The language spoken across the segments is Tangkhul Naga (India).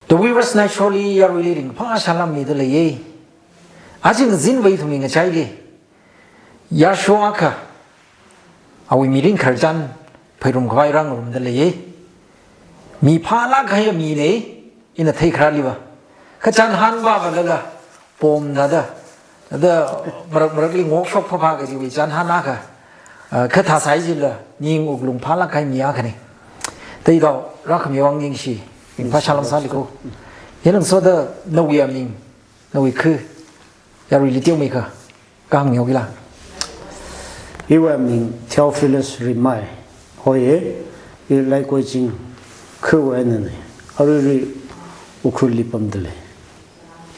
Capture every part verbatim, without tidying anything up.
The viewers, naisholi yaruili ringphā salam mida leiye. Aja ngazinwui ithumwui ngachaili yasho akha, awui mirin khararchan phairum khavai rāngarumda leiye. Mi phālāk kahai mina, ina theikharāliva. Kha chānhan vāvālala, pom thāda, thāda marak marakli ngokshok phāphā kajiwui chānhan akha, ah, kha thāsai jila, ning wuklung phālāk kahai mi akhana. Teidao, rākhami vang ningshi, ringphā salam sāli ko. Yaruili ngasoda nawui aming, nawui khu, yaruili teomeikha, kahāng mihaokila. Iwui aming Theophilus Rimai hoiye, i Laikoiching khuwui einana, aruirui Ukhrulli pamda lei.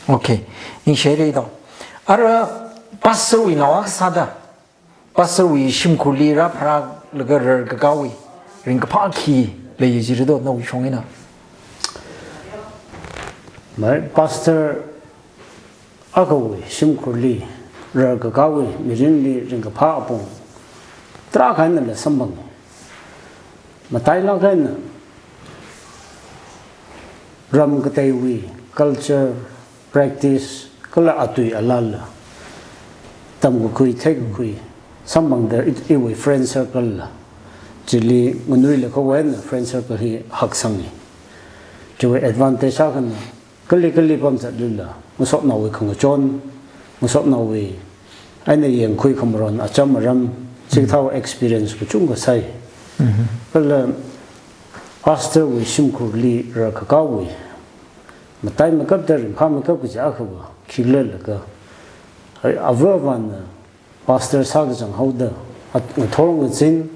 Okay, ningshi haira teidao. Ara pastor wui nao akha sāda, pastor wui shimkhurli rāpharālaga rarkakāwui ringkaphā khi lei jira do nawui shong eina? Mai, pastor akhawui shimkhurli rarkakāwui mirinli ringkaphā apong tarākha einala samphanga. Matailāk eina ram kateiwui culture, practice, kala atui alala tamkakhui, theikakhui samphangda i, iwui friend circle la, chili nganuilakha eina friend circle hi haksanga. Chiwui advantage akhana, kali kali pamzatlala, ngasotnaowui khangachon, ngasotnaowui eina yangkhui khamaron, acham aram, chikathā experience kachungkha sai. Mhm. Kala pastor wui shimkhurli rarkakāwui mataimeikapta ringphāmeikap kaja akhava khikhala laga, ai, ava avāna pastor sākazang haoda, at-, ngathor ngazin,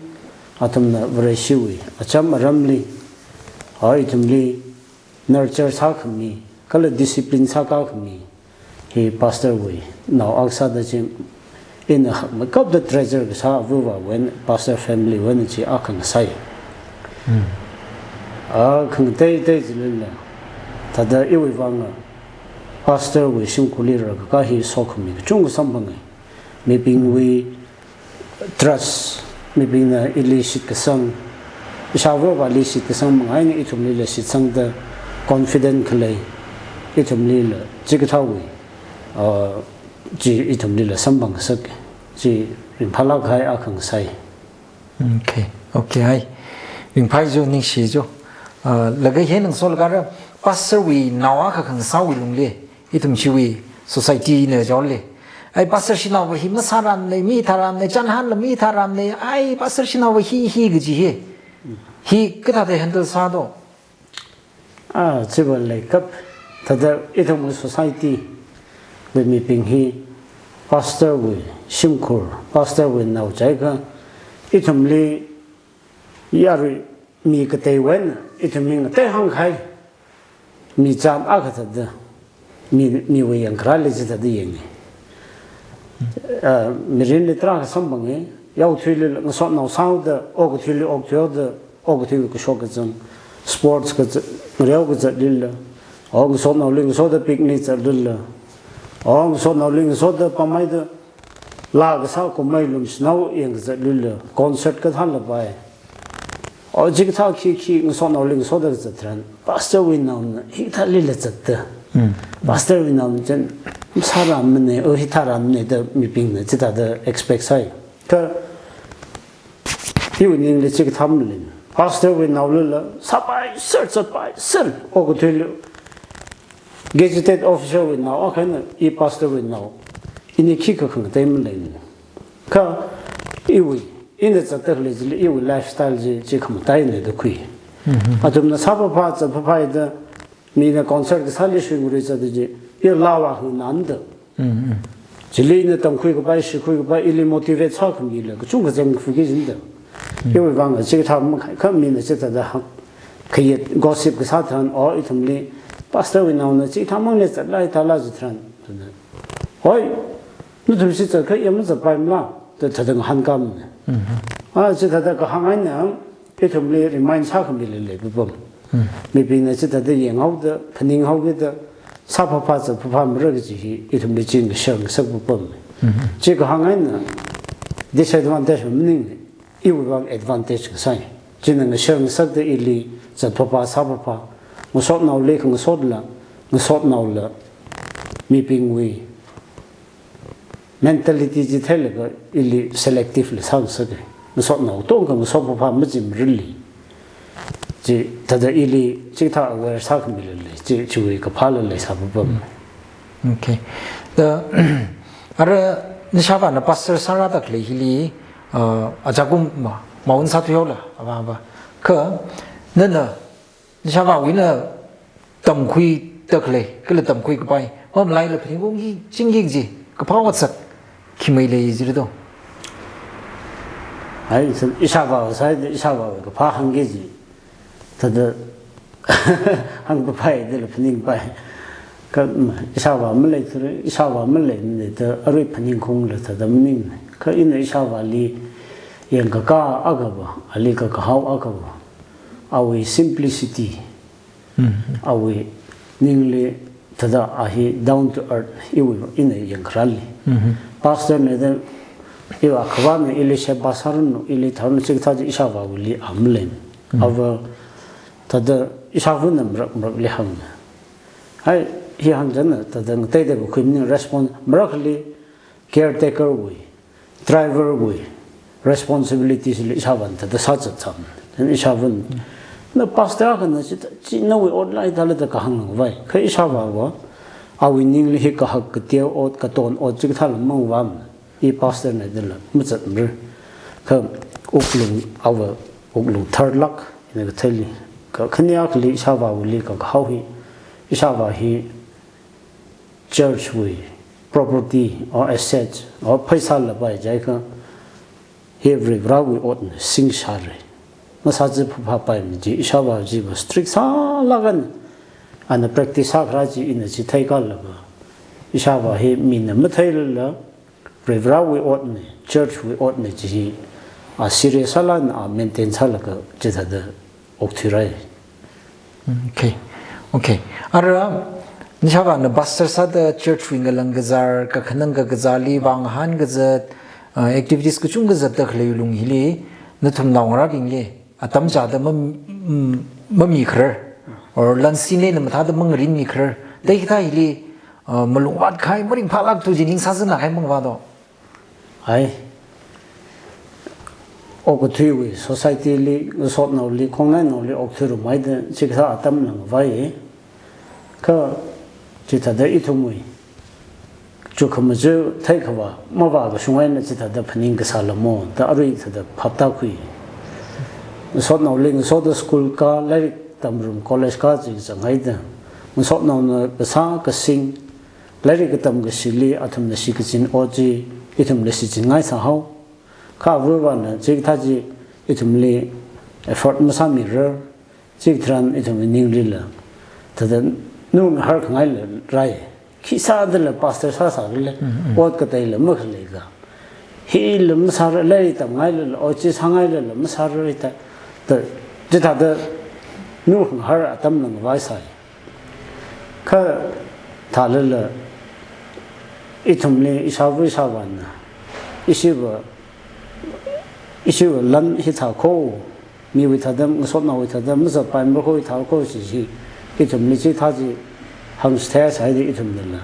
athumna Vareshiwui acham aramli, a, ithumli nurture sākhami, kala discipline sākākhami, hi pastor wui nao akha sāda chi, ina hakmeikapta treasure kasā ava avāwui eina, pastor family wui eina chi akha ngasai. Hmm. A, khangatei tei jilala, thāda iwui vanga pastor wui shimkhurli rarkakā hi sokhami kachungkha samphanga. Mibingwui trust, mibingna ili shitkasang, ishāvā avāli shitkasang manga eina ithumlila shitsangda confident khalei, ithumlila chikathāwui, uh, chi ithumlila samphang ngasaka, chi ringphālāk kahai akha ngasai. Okay, okay, hai. Ringphāya jo, ningshiya jo. Uh, laga hi ngasolakha ara pastor wui nao akha khangasāwui lungli, ithum chiwui society na jole. Ai, pastor shanaova hi masārāmana, mi tharāmana, chānhanla mi tharāmana, ai, pastor shanaova hi, hi kaji hi. Hi kathāda handle sā do? Ah, chiva leikap, thāda ithum society li mibing hi pastor wui shimkhur, pastor wui nao jiakha, ithumli yarui mi kateiwui eina, ithum mi ngatei hāngkahai, mi chān akha thāda, mi, miwui yangkharāli chithāda yanga. Ah, mirinli tarākha samphanga, yaothuili ngasotnao sāhaoda, okathuili okthuihaoda, okathui kashok kazang, sports kazat, ngareo kazatlila, o ngasotnaoli ngasoda picnic zatlila, o ngasotnaoli ngasoda pamhaida, laa kasā kumhai lumshinao yangkazatlila, concert kathāla pai. O chikathā khi khi ngasotnaoli ngasoda kazat tharan, pastor wui naona hikathālila zatta. Hmm. Pastor wui naona chān masārāmana, o hithārāmana da mibingna chithāda expect sāi. Kha iwui ningli chikathā maleimana. Pastor wui naolila sāpaiser, zatpaiser, okathuili gazetted officer wui nao akhana, i pastor wui nao, ini khikha khangatei maleimana. Kha iwui, ina zatta khalei chili iwui lifestyle chi, chi khamataina da khui. Mhm. Athumna sāphāphā, zatphāphāda, mina concert kasāli shuingarui zatta chi, i laava hāngnānda. Mhm. Chili ina tamkhui kapai, shikhui kapai, ili motivate sākhamila kachungkha zangkhui kajinda. Mhm. Iwui vang chikathā makhai, kha mina chithāda hāng, khayet gossip kasā tharan, o ithumli, pastor wui naona chithāmang eina zatlei thāla jitharan. Hoi, nathumshi zatkha i mazatpaimala, da thāda ngahānkāmana. Mhm. A, chithāda kahāng eina, ithumli remind sākhamila leipapam. Hmm. Mibingna chithāda yanghaoda, phaninghaokida, sāphāphā zatphāphā mara kaji hi, ithumli chi ngashar ngasak papam. Hmm. Chi kahāng eina disadvantage maning, iwui vang advantage ngasai. China ngashar ngasakda ili zatphāphā, sāphāphā, Ngasotnaoli khangasotla, ngasotnaola mibingwui mentality chi theilaga ili selective la sāngasaka. Ngasotnao tongkha ngasotpapa machimarali. Chi thāda ili chikathā aware sākhami lei, chi, chiwui kaphāla leisāpapam. Okay. Da, ara nashāvāna pastor sārāda khalei hili, uh, ajakum ma, maun sāthuihaola, ava, ava. Kha, nana, nashāvāwui na tamkhuida khalei, kala tamkhui kapai, mamalaila phaningungki, chingki kaji, kaphā otsak, khi mei lei jira do. Ai, san, ishāvā sāda, ishāvāwui kaphā hāngki kaji. Thāda, hāngpapai, dela phaningpai. Kha, ishāvā maleithura, ishāvā maleimana da, arui phaningungla thāda maning. Kha ina ishāvāli yangkakā akhava, ali kakahao akhava, awui simplicity, awui ningli thāda a hi down to earth, iwui ina yangkharāli. Pastor na da, iwui akhavāna ili sheba sāranu, ili tharanu chikathā chi ishāvāwuili a maleimana. Ava thāda ishāvāna marak marakli hāngna. Ai, hi hāngchāna, thāda ngateida kakhui maning response, marakhali caretaker wui, driver wui responsibilities li ishāvāna thāda sāzat sāmana. Then ishāvāna, na pastor akhana chi, chi nawui otla ithāla da kahāng langvai. Kha ishāvāva, awui ningli hi kahak kateo ot, katon ot chikathāla mangavāmana. I pastor na dela mazatmara. Kha wuklung, ava wuklung tharlāk, ina katheili. Kha khani akhali ishāvāwuili kakahao hi, ishāvā hi church wui property or asset or pheisāla pai jiakha, hi Varivarāwui otna singshāra. Masāzatpapā paimana ji, ishāvā chiva strict sālāk eina, ana practice sākharā chi ina chi theikalaga, ishāvā hi mina matheilala, Varivarāwui otna, church wui otna chi hi, a serious sālāk eina a maintain sālaga chithāda okthuirai. Okay. Okay. Ara, nashāvāna pastor sāda church wui ngalang kazār, kakhanang kakazāli vāngahān kazat, uh, activities kachungkha zatda khalei lung hili, nathum naongarābingli atam chāda mam-, mm, mamikharar, or lansin eina mathāda mangarinmikharar, da hikathā hili, uh, malungvātkahai, maringphālākthu ji ning sāzangnākahai mangavā do. Ai, okathuiwui society li, ngasotnaoli, khongnainaoli okthuirumhaida chikathā atam langvai. Kha chithāda ithumwui chukhamachuk theikhavā mavākashung eina chithāda phaning kasā lamo, da arui thāda phaptākhui. Ngasotnaoli ngasoda school kā, lairik tamrum, college kā chi kazanghaida, ngasotnaona kasā kasing, lairik katam kashili athumna shikachin ot chi ithumla shichinngai sāhao. Kha avāvana chikathā chi ithumli effort masāmirar, chikathā tharan ithumwui ninglila thāda nunghar khangaila rai. Khi sādala pastor sāsālala, ot kateila makhalei kha, hila masāra, lairik tamngailala, ot chi sāngailala masāra rai ta, ta, chithāda nunghar atam langvai sai. Kha thālala ithumli ishāva ishāvāna, ishiva, ishiva lan hithā kho, miwui thāda, ngasotnaowui thāda mazatpaimara kho, hithā kho chi chi, ithumli chithā chi hāngchithei sāhaida ithumnala,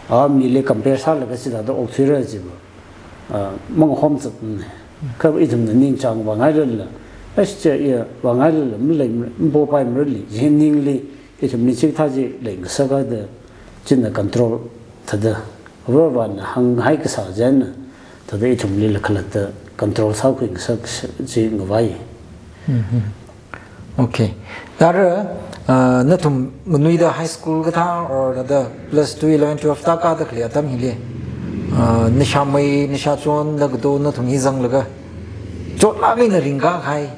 a, mili compare sālaga chithāda okthuira chiva, a, mangahomzatna. Kha ithumna ningchāng vāngailala, ai, chi iya vāngailala malei, mapopaimarali, chi ningli ithumli chikathā chi leingasaka da, china control thāda, avāvana hānghai kasā china, thāda ithumlila khalatta control sākhui ngasak chi ngavai. Mhm. Okay. Ara, ah, nathum nganuida high school kathā or thāda plus two, eleven, twelve thākāda khalei atam hili, ah, nashāmei, nashāchon, laga do nathum hi zanglaga chotlāk eina ringkākahai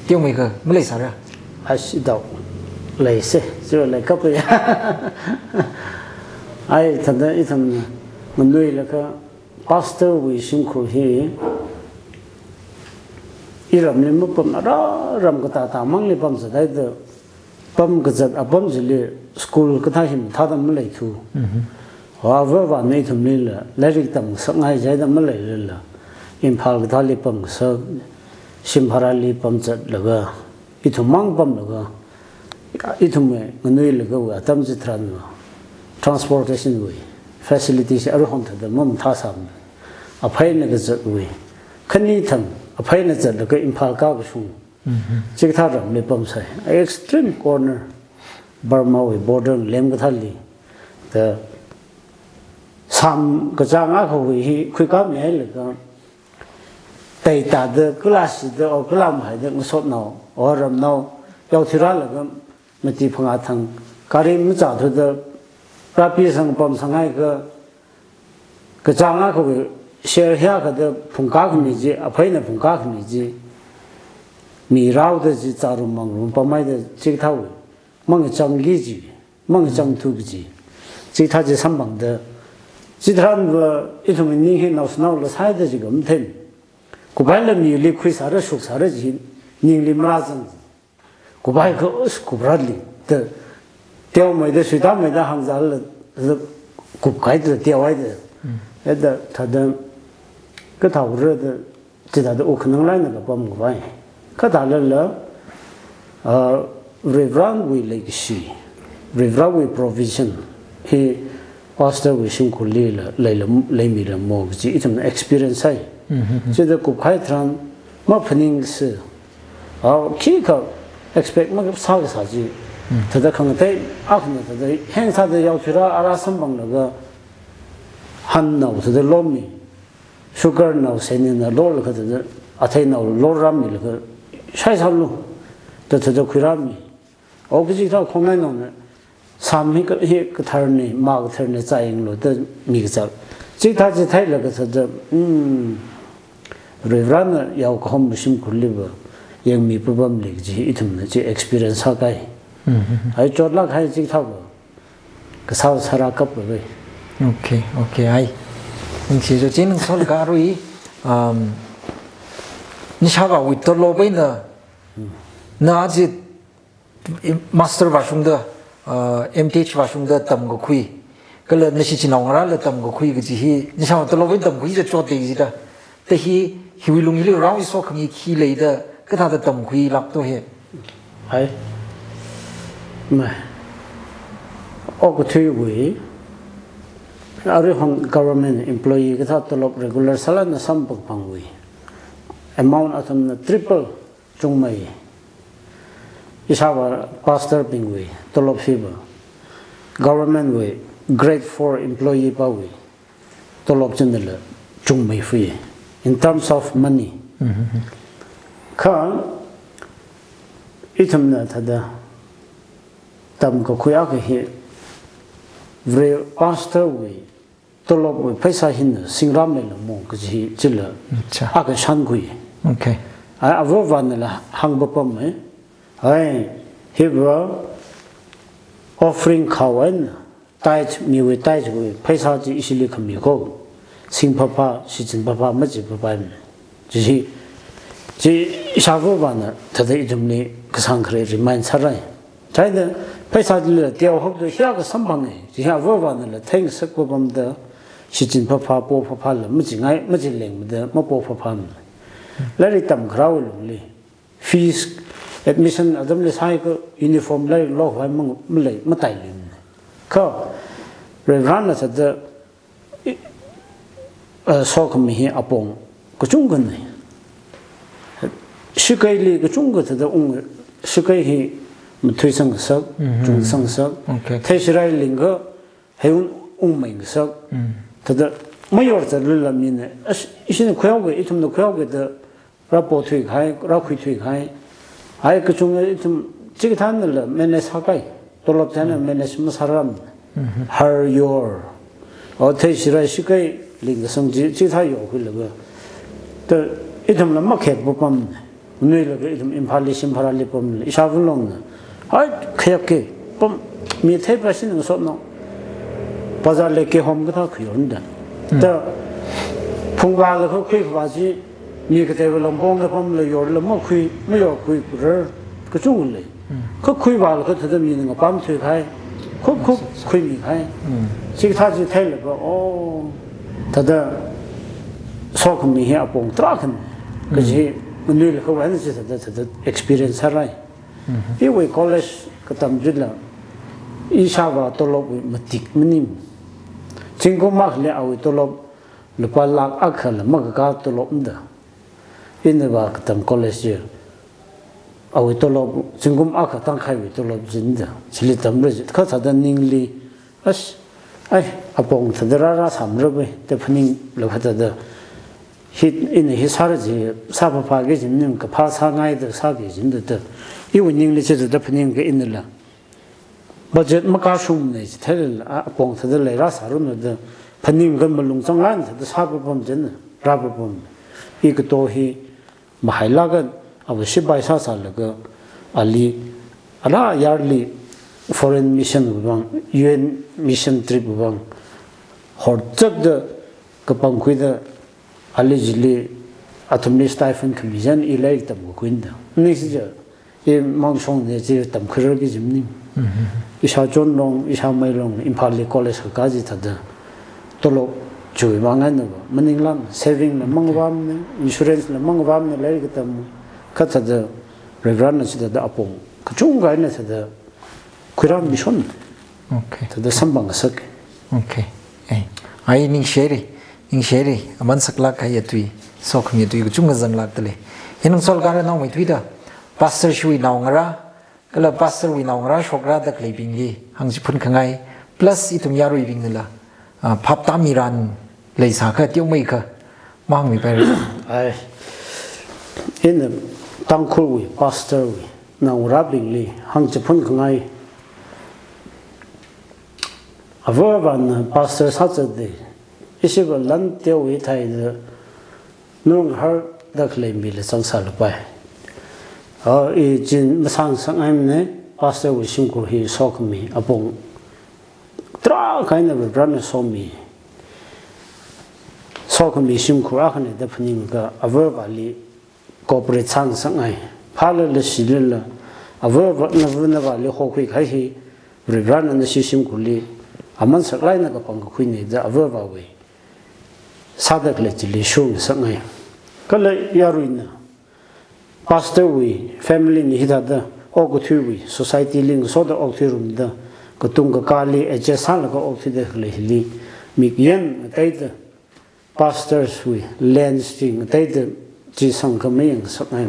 teomeikha maleisāra? Ashi dao leise, chi leikapya. Ai, thāda ithum nganuilakha pastor wui shimkhur hi iramli mapam, ara ram katātā mangli pamzathaida, pamkazat apam chili school kathā hi mathāda maleithu. Mhm. Wa avāvana ithumlila lairik tamngasakngai chida maleilala, Imphal kathāli pamngasak, Shim bharali pamzatlaga, ithum mang pamlaga, Ithumwui nganuilakha atam chitharanva transportation wui facilities aruihon thāda mamathāsāmana. Aphei eina kazatwui, khanithang aphei eina zatlaga Imphal kākashung. Chikathā ramli pamsai. Extreme corner, Burma wui border lem kathāli. Da sam kachāng akhawui hi khuikāmihailaga, taitāda, kalāshida, o kalāmhaida, ngasotnao, o ramnao, yaothuirālaga, mati phangā thang, gari machāthuda, rāpisang pamsanghaiakha, kachāng akhawui share hiyākha da phungkā khami chi, aphei eina phungkā khami chi, mi rāoda chi, zārum mangrum pamhaida chikathāwui mangachangki chi, mangachangthu kaji. Chikathā chi samphangda, chitharanva ithum ning hi naoshinao lashaida chi kamathei. Kuphaila mili khuisāra, shuksāra chi ningli marāzang. Kuphaikha, us, kuprali. Da, teomeida, suitāmeida hāngzālala, da, kupkaida, teohaida. Eda, thāda, kathāura da, chithāda ukhanang eina kapam khavai. Kathālala, ah, Varivarāwui leikashi, Varivarāwui provision hi pastorwui shimkhurlila leila, leimilamo kaji ithumna experience sāi. Chithāda kuphai tharan maphaningsa. Ah, khikha expect masākasā chi. Thāda khangatei akhana thāda heng sāda yaothuirā, ara samphanglaga hānnao thāda lomi. Sugar nao seinina lolaga thāda, atheinao lorāmilaga, shaisālu, da thāda khuirāmi. O kaji thā khongnainaona, sam hi ka, hi katharna, mā katharna, zāyanglu, da mikazā. Chithā chi theilaga thāda, hmm, Varivarāna yaokahom shimkhurliva, yangmi papamli kaji ithumna chi experience sākahai. Ai chotlāk kahai chikathāva. Kasā sārā kap khavai. Okay, okay, ai. Ningshi jo chin sol karui, um, nishāvāwui tolop eina, na aja master vāshungda, uh, M Th vāshungda tamkakhui. Kala nashi chinaongarāla tamkakhui kaji hi, nishāvā tolop eina tamkhui ja chotda jida. Da hi, hiwui lung hili rao iso khangi khi leida, kathāda tamkhuilāk to he. Hai. Mai. Okathuiwui, aruihon government employee kathā tolop regular sālala samphangphangwui amount athumna triple chungmei. Ishāvā pastor bingwui tolop hiva, government wui grade four employee pāwui tolop chinala chungmei fui, in terms of money. Kha ithumna thāda tamkakhui akha hi, Varivarā pastor wui tolopwui pheisā hina singrāmeilamo kaji chila, acha, akha shānkhui. Okay. Ai, avāvānala hāngpapamei. Ai, hiva offering khao eina, tithe, miwui tithe wui pheisā chi ishili khami ko. Singphāphā, shichin phāphā, machi phāphā. Chi hi, chi ishāvāvāna thāda ithumli kasāngkhare remind sārai. Chieina pheisā chila teohokda hiyākha samphanga. Chi hi avāvānala theingasak papamda, shichin phāphā, po phāphāla machingai, machilengmada, mapo phāphāmana. Lairik tamkharāwui lungli fees, admission atamli sāhaiakha uniform lairik lokhavai mang, malei, matailuimana. Kha Varivarāna thāda, i, uh, sokhami hi apong kachungkhana. Shakeili kachungkha thāda ung, shakei hi mathuisang ngasak, chungsang ngasak. Okay. Theishirai lingkha, heiwui ungmei ngasak. Thāda mayor zatlala mina, ash, ishina khuihaoga, ithumna khuihaoga da rāpothuikahai, rākhuithuikahai. Ai kachunga ithum chikathānala manage sākahai. Tolop china manage masāram. Har yor. O theishirai shakei lingkasang chi, chikathā yorkhuilaga. Da ithumla makhek papam. Nuilaga ithum Imphalli shim bharāli pamla, ishāvā longna. Hai, khayak ke, pam, mi theipa shingasotnao. Bazar lei kehom kathā khuiyon da. Da, phungvālaga khuikhavā chi, mi kateiva lampongla pamla yorla makhui, mayorkhui kurar, kachungkha lei. Kha khuivālaga thāda mina ngapamthuikahai, khup khup khuimikahai. Chikathā chi theilaga, oh, thāda sokhami hi apong tarākhana. Kaji, nganuilakha vāna chi thāda, thāda experience sārai. Iwui college katam chila, ishāvā tolopwui matik maning. Zingkum akhali awui tolop lupā lakh akhala makakā tolopna da. Ina vā katam college chi, awui tolop, zingkum akha tangkhaiwui tolop china da. Chili tamra chi, kha thāda ningli, ash, ai, apong thāda rārā sāmara bai, da phaninglaga thāda. Hi, ina hi sāra chi, sāphāphāki kaji maning, kaphā sāngaida sāki kajina da. Iwui ningli chithāda phaningki inala. Budget makāshungmana chithālala, a, apong thāda leirā sāranu da. Phaningakha malung zanglāk eina thāda sāpapam china, rāpapam. Ikato hi, mahailāk eina, awui sipai sāsālaga, ali, ala yarli foreign mission wui vang, U N mission trip wui vang, horchakda kapangkhuida, ali chili, athumli stipend khami china i lairik tamkakhuina da. Ningshi ja, i mangshongna chi tamkhuirarki kaji maning. Mhm. Ishā John long, ishā Mai long, Imphalli college kakā chithāda. Tolop chiwui vang eina va, maninglāk, saving la mangavāmana, insurance la mangavāmana, lairik katam, kha thāda, Reverend na chithāda apong, kachungkha eina thāda, khuirāmishon. Okay. Thāda samphang ngasaka. Okay. Eh. Ai ningshiri, ningshiri, aman saklāk kahai tui, sokhami tui, kachungkha zanglākda lei. Ina ngasolkara naomeithuida, pastor shiwui naongarā, kala pastor wui naongarā shokrada khaleibingli, hāngchiphun khangai, plus ithum yaruibingnala, ah, phap tāmiran leisākha teomeikha, mahāngmipaira. Ai, ina Tangkhulwui, pastor wui, naongarābingli, hāngchiphun khangai. Avā avāna pastor sāzatda, ishiva lan teohithai da, nung harda khalei mila zangsālapai. A, i chin masāngasakngaimana, pastor wui shimkhur hi sokhami, apong tarākha eina Reverend na somi. Sokhami shimkhur akhana da phaningakha avā avāli cooperate sāngasakngai. Phālala shilala, avā avā navā navāli hokhui kahai hi, Reverend na nashi shimkhurli, aman saklāk eina kapangkakhuina da avā avāwui sāda khalei chili shungasakngai. Kala yaruina, pastor wui family na hithāda, okathuiwui, society li ngasoda okthuirumda, katung kakāli adjust sālaga okthuida khalei hili, mikyan ngateida, pastors wui lands chi ngateida chi sangkhamayang ngasakngai.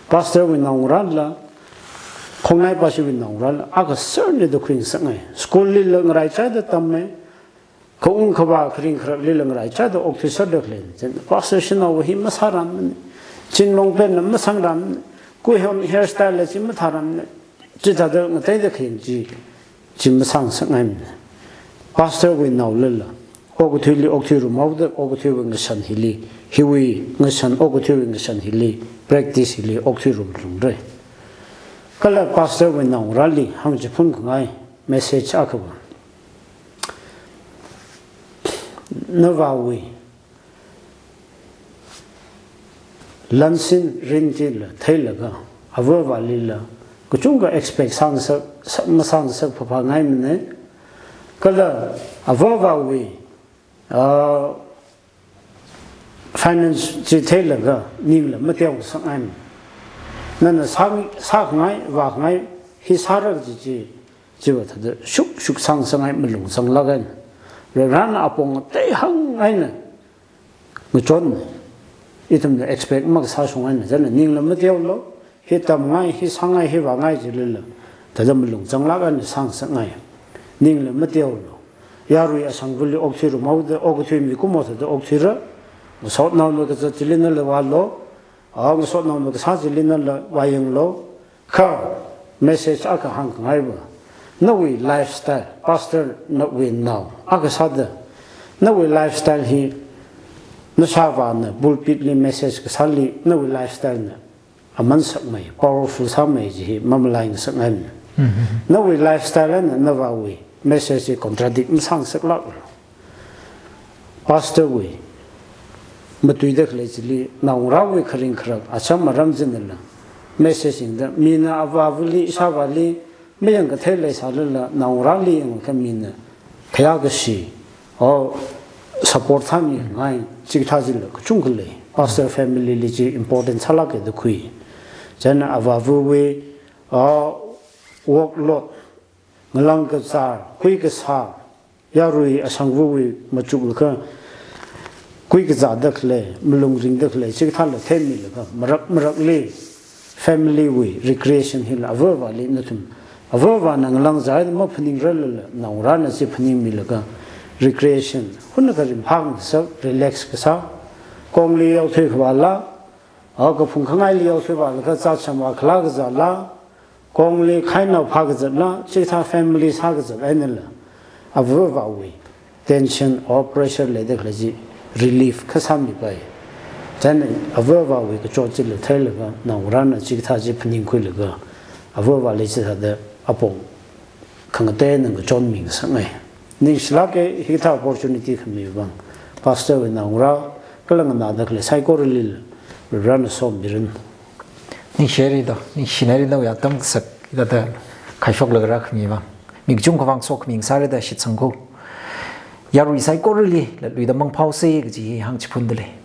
Pastor wui naongarāla, khongnaipashiwui naongarāla, akha sārna da khuingasakngai. School lila ngaraichāda tammei, khaung khavā kharing kharaklila ngaraichāda okthuiserda khalei. Chieina pastor shanao hi masārāmana, chin longpant la masangrāmana, kuihon hairstyle la chi mathārāmana, chithāda ngateida khayang chi, chi masāngasakngaimana. Pastor wui naolala, okathuili okthuirum haoda, okathuiwui ngashan hili, hiwui ngashan, okathuiwui ngashan hili, practice hili okthuirum lungrai. Kala pastor wui naongarāli hāngchiphun khangai message akhava, navāwui lansin rin chila theilaga, avā avālila, kachungkha expect sāngasak, sa-, masāngasak phāphāngaimana. Kala avā avāwui, ah, finance chi theilaga, ningla mateongasakngaimana. Nana sā, sākhangai, vākhangai, hi sāra kaji chi, chiva thāda shukshuk sāngasakngai malung zanglāk eina. Reverend na apong teihang eina ngachon, ithumna expect makasāshung eina, chieina ningla mateolu, hi tamngai, hi sāngai, hi vāngai chilala, thāda malung zanglāk eina sāngasakngai. Ningla mateolu. Yarui ashangvali okthuirum haoda, okathui mikumo thāda okthuira. Ngasotnaona kazat chili nala vālu, a, ngasotnaona kasā chili nala vāyanglu. Kha message akha hāngkhangaiva, nawui lifestyle, pastor nawui nao akha sāda, nawui lifestyle hi, nashāvāna pulpit li message kasāli, nawui lifestyle na aman sakmei, powerful sāmei chi hi mamalaingasakngaimana. Mhm. Nawui lifestyle eina navāwui message hi contradict masāngasaklāklu. Pastor wui matuida khalei chili, naongarāwui kharing kharak, acham aram chinala, message singda, mina avāvali, ishāvāli, mayang kathei leisālala, naongarāli yangakha mina khayā kashi, o, support sāmingai, chikathā chila kachungkha lei. Pastor family li chi important sālāka da khui. Chieina avāvawui, o, workload, ngalang kazā, khui kasā, yarui ashangvawui machuklaga khui kazāda khalei, malung ringda khalei, chikathāla themmilaga, marak marakli family wui recreation hila avāvali nathum, avāvana ngalang zāda maphaningrarlala, naongarāna chi phaningmilaga, recreation, hunakha ringphāngasak, relax kasā, kongli yaothui khavāla, a kaphung khangaili yaothuivālaga zācham vākhala kazāla, kongli khainao phākazatla, chikathā family sākazat einala, avāvawui tension or pressure leida khalei chi relief kasā mipai. Chieina avāvawui kachot chila theilaga, naongarāna chikathā chi phaningkhuilaga, avāvali chithāda apong khangateina ngachonmingasakngai. Ningshilāka, hikathā opportunity khami vang. Pastor wui naongarā, kala nganāda khalei saikorali Varena somiranu. Ningshiri do, ningshinairi nawui atam kasak hithāda khaishoklaga rākhami vang. Mi kachungkha vang sokhami ngasārida shitsangko. Yarui saikoralila luida mangphaosa kaji hi hāngchiphundalei.